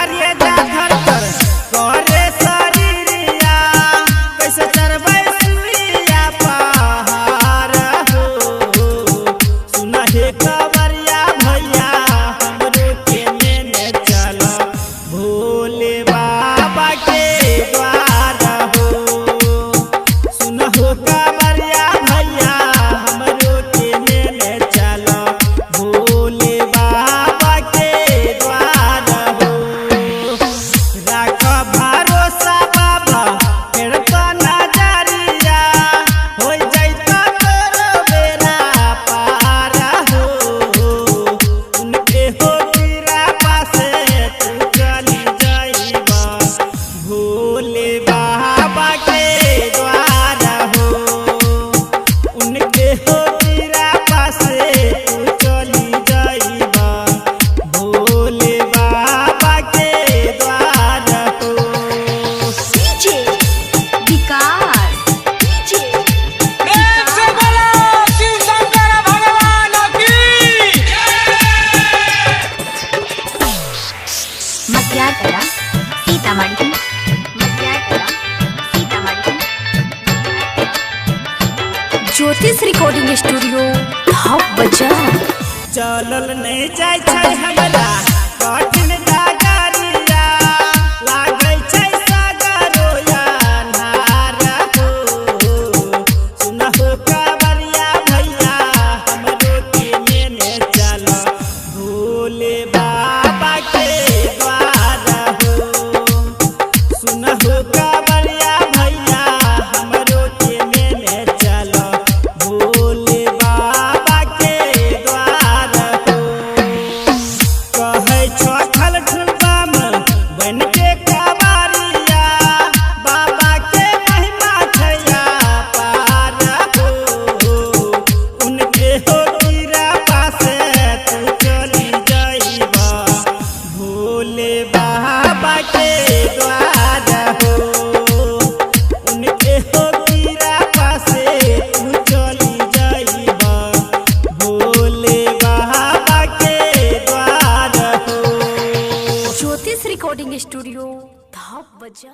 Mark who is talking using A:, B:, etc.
A: करे जा धर धर करे शरीरिया, कैसे चढ़बै सुइया पहाड़ हो। सुन हे कवरिया भैया हमरो के नेने चल भोले बाबा के द्वार हो। सुन हो कवरिया भैया हमरो के नेने चल भोले बाबा के द्वार हो। राख भरोसा बाबा फेर तो नजरिया, हो जैता तोर बेरा पार हो। उनके हो कृपा से तू चली जाइबा भोले बाबा के द्वार हो। उनके हो कृपा से तू चली जाइबा भोले बाबा के द्वार हो।
B: डीजे विकास, डीजे
C: प्रेम से बोलो शिव शंकर भगवान की।
B: मध्याकरा सीतामढ़ी, मध्याकरा सीतामढ़ी। ज्योतिष रिकॉर्डिंग स्टूडियो धप बजा।
A: चलल नहीं जाइ छै हमरा कठिन डगरिया, लागै छै सगरो अन्हार हो। सुनहो कांवरिया भैया हमरो के नेने चल भोले बाबा के द्वार हो। सुनहो कांवरिया भैया हमरो के नेने चल भोले बाबा के द्वार हो। कहै छल ठुलबाम बन के कबारिया, बाबा के महिमा छैया पार हो। उनके हो कृपा से तू चली जाइबा भोले बाबा के द्वार हो। उनके हो कृपा से तू चली जाइबा भोले बाबा के द्वार हो।
B: ज्योतिष रिकॉर्डिंग स्टूडियो धप बजा।